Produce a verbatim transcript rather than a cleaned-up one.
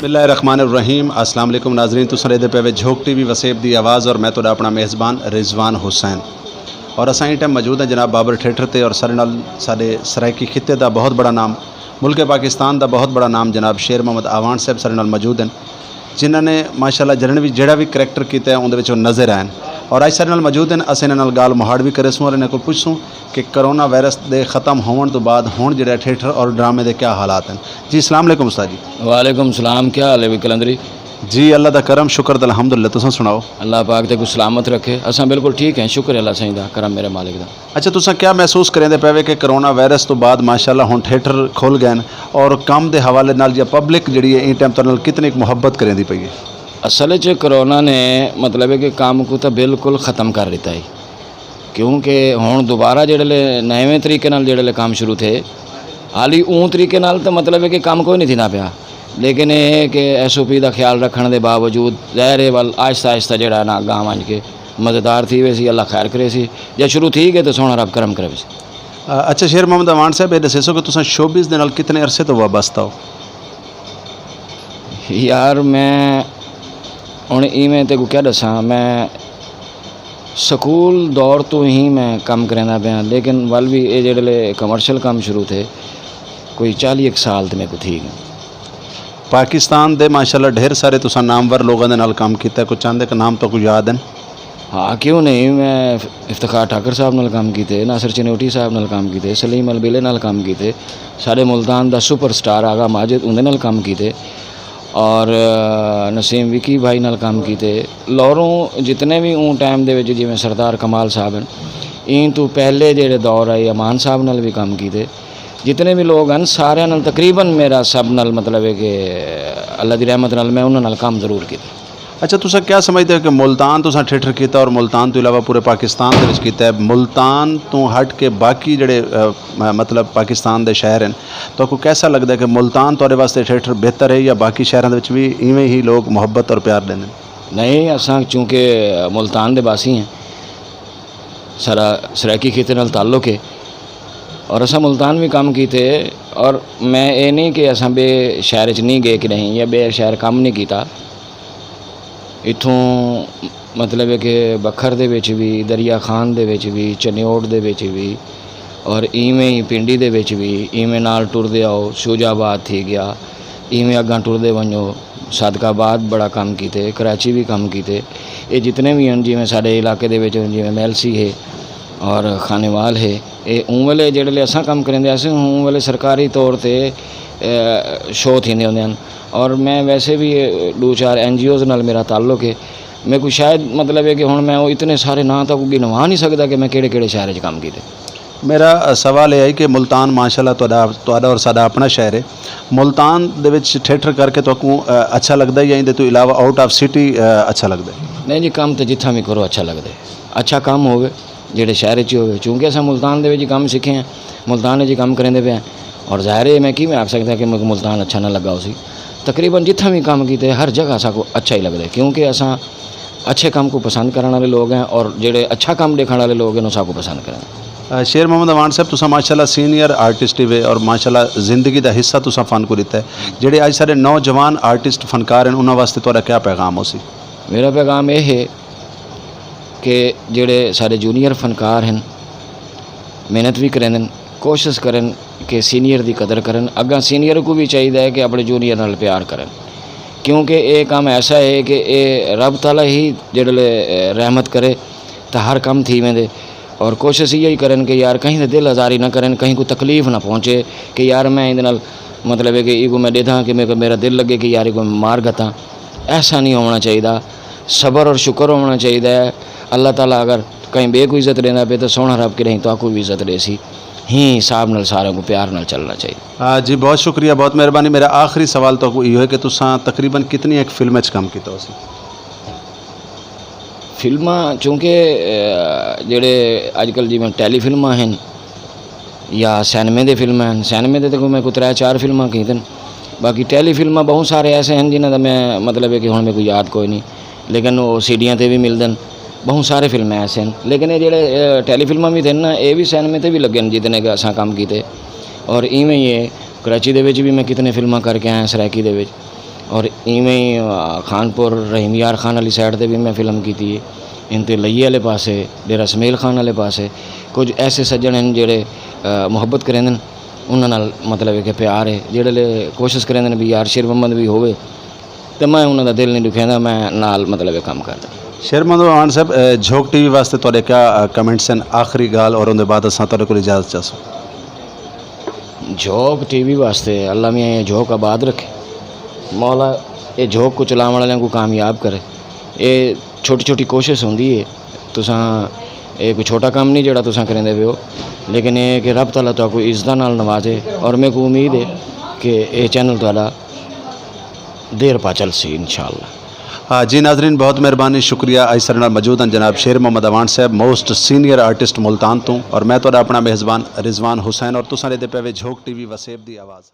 بسم اللہ الرحمن الرحیم۔ السلام علیکم ناظرین، تساں ݙیہدے پئے وے جھوک ٹی وی وسیب دی آواز، اور میں تہاݙا اپݨا میزبان رضوان حسین۔ اور اساں ایں ٹائم موجود ہیں جناب بابر تھیٹر تے، اور ساݙے نال ساݙے سرائیکی خطے دا بہت بڑا نام، ملک پاکستان دا بہت بڑا نام جناب شیر محمد اعوان صاحب ساݙے نال موجود ہیں، جنہاں نے ماشاءاللہ جنہاں نے وی جیڑھا وی کریکٹر کیتا ہے اوندے وچ او نظر آئے ہیں۔ اور اڄ ساݙے نال موجود ہیں، اساں انہاں نال ڳالھ مہاڑ وی کریسوں اور انہاں کول پچھسوں کہ کرونا وائرس دے ختم ہووݨ توں بعد ہݨ جیڑھا تھیٹر اور ڈرامے دے کیا حالات ہیں۔ جی السلام علیکم استاد جی۔ وعلیکم السلام، کیا حال ہے وی قلندری؟ جی اللہ دا کرم شکر تے الحمدللہ، تساں سݨاؤ؟ اللہ پاک تیکوں سلامت رکھے، اساں بالکل ٹھیک ہیں، شکر ہے اللہ سائیں دا، کرم میرے مالک دا۔ اچھا، تساں کیا محسوس کریندے پئے وے کہ کرونا وائرس توں بعد ماشاءاللہ ہݨ تھیٹر کھل ڳئے ہن اور کم دے حوالے نال یا پبلک جیڑھی ہے ایں ٹائم تہاݙے نال کتنی محبت کریندی پئی ہے؟ اصل وچ کرونا نے مطلب ہے کہ کم کوں تاں بالکل ختم کر ݙتا ہے، کیونکہ ہݨ دوبارہ جیڑھے لے نویں طریقے نال جیڑھے لے کم شروع تھئے، حالی اوں طریقے نال تاں مطلب ہے کہ کم کوئی نہیں تھیندا پیا، لیکن اے ہے کہ ایس او پی دا خیال رکھݨ دے باوجود ظاہر ہے ول آہستہ آہستہ جیڑھا نا اڳاں ونڄ کے مزیدار تھی ویسی، اللہ خیر کریسی، جے شروع تھی ڳئے تاں سوہݨا رب کرم کریسی۔ آ، اچھا شیر محمد اعوان صاحب، اے ݙسیسو کہ تساں شوبز دے نال کتنے عرصے توں وابستہ ہو؟ یار میں ہݨ ایویں تیکوں کیا ݙساں، میں سکول دور توں ہی میں کم کریندا پیاں، لیکن ول وی اے جیڑھے لے کمرشل کم شروع تھئے، کوئی چالیہہ ایک سال تے میکوں تھی ڳئے۔ پاکستان دے ماشاءاللہ ڈھیر سارے تساں نامور لوگاں دے نال کم کیتا ہے، کوئی چند ایک نام تہاکوں یاد ہن؟ ہاں کیوں نہیں، میں افتخار ٹھاکر صاحب نال کم کیتے، ناصر چنیوٹی صاحب نال کم کیتے، سلیم البیلے نال کم کیتے، ساݙے ملتان دا سپر سٹار آغا ماجد اوندے نال کم کیتے، اور نسیم وکی بھائی نال کم کیتے۔ لوروں جتنے وی اوں ٹائم دے وچ جیویں سردار کمال صاحب ہن، ایں توں پہلے جیڑھے دور آئے امان صاحب نال وی کم کیتے، جتنے وی لوگ ہن ساریاں نال تقریباً میرا سب نال مطلب ہے کہ اللہ دی رحمت نال میں انہاں نال کم ضرور کیتے۔ اچھا، تساں کیا سمجھدے ہو کہ ملتان تساں تھیٹر کیتا اور ملتان توں علاوہ پورے پاکستان دے وچ کیتا ہے، ملتان توں ہٹ کے باقی جڑے، آ، م-، مطلب پاکستان دے شہر ہن، تہاکوں کیسا لگدا ہے کہ ملتان تہاݙے واسطے تھیٹر بہتر ہے یا باقی شہراں دے وچ وی ایویں ہی لوگ محبت اور پیار ݙیندے ہن؟ نہیں، اساں چونکہ ملتان دے باسی ہیں، سارا سرائیکی خطے نال تعلق ہے اور اساں ملتان وی کم کیتے، اور میں اے نہیں کہ اساں ٻئے شہر اچ نہیں ڳئے کݙاہیں یا ٻئے شہر کم نہیں کیتا۔ اتھوں مطلب ہے کہ بکھر دے وچ وی، دریا خان دے وچ وی، چنیوٹ دے وچ وی، اور ایویں ہی پنڈی دے وچ وی، ایویں نال ٹردے آؤ، شجاع آباد تھی ڳیا، ایویں اڳاں ٹردے ونڄو، صادق آباد بڑا کم کیتے، کراچی وی کم کیتے۔ اے جتنے وی ہن، جیویں ساݙے علاقے دے وچ جیویں میلسی ہے اور خانیوال ہے، اے اوں ویلے جیڑھے لے اساں کم کریندے ہاسے، اوں ویلے سرکاری طور تے، اے، شو تھیندے ہوندے ہن۔ اور میں ویسے وی، اے، ݙو چار این جی اوز نال میرا تعلق ہے۔ میکوں شاید مطلب ہے کہ ہݨ میں او اتنے سارے ناں تاں ڳنوا نہیں سڳدا کہ میں کیڑھے کیڑھے شہر اچ کم کیتے۔ میرا، آ، سوال اے ہے کہ ملتان ماشاءاللہ تہاݙا، تہاݙا اور ساݙا اپݨا شہر ہے۔ ملتان دے وچ تھیٹر کر کے تہاکوں، آ، اچھا لڳدا ہے یا ایندے توں علاوہ آؤٹ آف سٹی، آ، اچھا لڳدا ہے؟ نہیں جی، کم تے جتھاں وی کرو اچھا لڳدا ہے۔ اچھا کم ہووے، جیڑھے شہر اچ ہی ہووے۔ چونکہ اساں ملتان دے وچ ہی کم سکھے ہیں، ملتان اچ ہی کم کریندے پئے ہیں۔ اور ظاہر ہے میں کیویں آکھ سڳدا کہ میکوں ملتان اچھا نہ لڳا ہوسی۔ تقریباً جتھاں وی کم کیتے ہر جگہ ساکوں اچھا ہی لڳدا ہے، کیونکہ اساں اچھے کم کوں پسند کرݨ والے لوگ ہیں اور جیڑھے اچھا کم ݙیکھݨ والے لوگ ہیں، او ساکوں پسند کرن۔ آ، شیر محمد اعوان صاحب، تساں ماشاءاللہ سینئر آرٹسٹ ہی وے اور ماشاءاللہ زندگی دا حصہ تساں فن کوں ݙتا ہے۔ جیڑھے اڄ ساݙے نوجوان آرٹسٹ فنکار ہن، انہاں واسطے تہاݙا کیا پیغام ہوسی؟ میرا پیغام اے ہے کہ جیڑھے ساݙے جونیئر فنکار ہن، محنت وی کریندن، کوشش کرن کہ سینئر دی قدر کرن۔ اڳاں سینئر کوں وی چاہیدا ہے کہ اپݨے جونیئر نال پیار کرن، کیونکہ اے کم ایسا ہے کہ اے رب تعالیٰ ہی جیڑھے لے، اے، رحمت کرے تاں ہر کم تھی ویندے۔ اور کوشش ایہا ہی کرن کہ یار کہیں دے دل آزاری نہ کرن، کہیں کوں تکلیف نہ پہنچے کہ یار میں ایندے نال مطلب ہے کہ ایکوں میں ݙیدھاں کہ میکوں میرا دل لڳے کہ یار ایکوں میں مار گھتاں۔ ایسا نہیں ہووݨا چاہیدا۔ صبر اور شکر ہووݨا چاہیدا ہے۔ اللہ تعالیٰ اگر کہیں ٻئے کوں عزت ݙیندا پئے تاں سوہݨا رب کݙاہیں تہاکوں وی عزت ݙیسی۔ ہیں حساب نال سارے کوں پیار نال چلݨا چاہیدا۔ آ، جی بہت شکریہ، بہت مہربانی۔ میرا آخری سوال تہاکوں ایہو ہے کہ تساں تقریباً کتنی ایک فلم اچ کم کیتا ہوسی؟ فلماں چونکہ، آ، جیڑھے اڄ کل جیویں ٹیلی فلماں ہن یا سینمے دے فلماں ہن، سینمے دے تاں کوئی میں کوئی ترے چار فلماں کیتن، باقی ٹیلی فلماں بہت سارے ایسے ہن جنہاں دا میں مطلب ہے کہ ہݨ میکوں یاد کوئی نہیں، لیکن او سی ڈیاں تے وی ملدن، بہت سارے فلماں ایسے ہن۔ لیکن اے جیڑھے، آ، ٹیلی فلماں وی تھین نا، اے وی سینمے تے وی لڳن جتنے کہ اساں کم کیتے۔ اور ایویں ہی ہے، کراچی دے وچ وی میں کتنے فلماں کر کے آیا، سرائیکی دے وچ۔ اور ایویں ہی خانپور رحیم یار خان والی سائیڈ تے بھی میں فلم کیتی ہے۔ انتلئی والے پاسے، ڈیرہ سمیل خان والے پاسے کچھ ایسے سجن ہیں جڑے محبت کریں، انہاں نال مطلب ہے کہ پیار ہے، جڑے لے کوشش کریں بھی یار شیر محمد بھی ہوئے، تو میں انہاں دا دل نہیں دکھیندا، میں نال مطلب ہے کام کردا۔ شیر محمد اعوان صاحب، جھوک ٹی وی واسطے تہاڈے کیا کمنٹس ہیں؟ آخری گال اور اندے بعد اساں تہاڈے کول اجازت چاہسوں۔ جھوک ٹی وی واسطے اللہ میاں یہ جھوک آباد رکھے، مولا یہ جھوک کو چلاون والوں کو کامیاب کرے۔ یہ چھوٹی چھوٹی کوشش ہوندی ہے، تساں یہ کوئی چھوٹا کام نہیں جڑا تساں کریندے پے ہو، لیکن یہ کہ رب تعالیٰ تہاکوں عزتاں نال نوازے، اور میرے کو امید ہے کہ یہ چینل تہاڈا دیر پا چلسی انشاءاللہ۔ ہاں جی ناظرین، بہت مہربانی، شکریہ۔ اج سارے نال موجود ہیں جناب شیر محمد اعوان صاحب، موسٹ سینئر آرٹسٹ ملتان توں، اور میں تہاڈا اپنا میزبان رضوان حسین، اور تساں ڈیدے پے وے جھوک ٹی وی وسیب دی آواز۔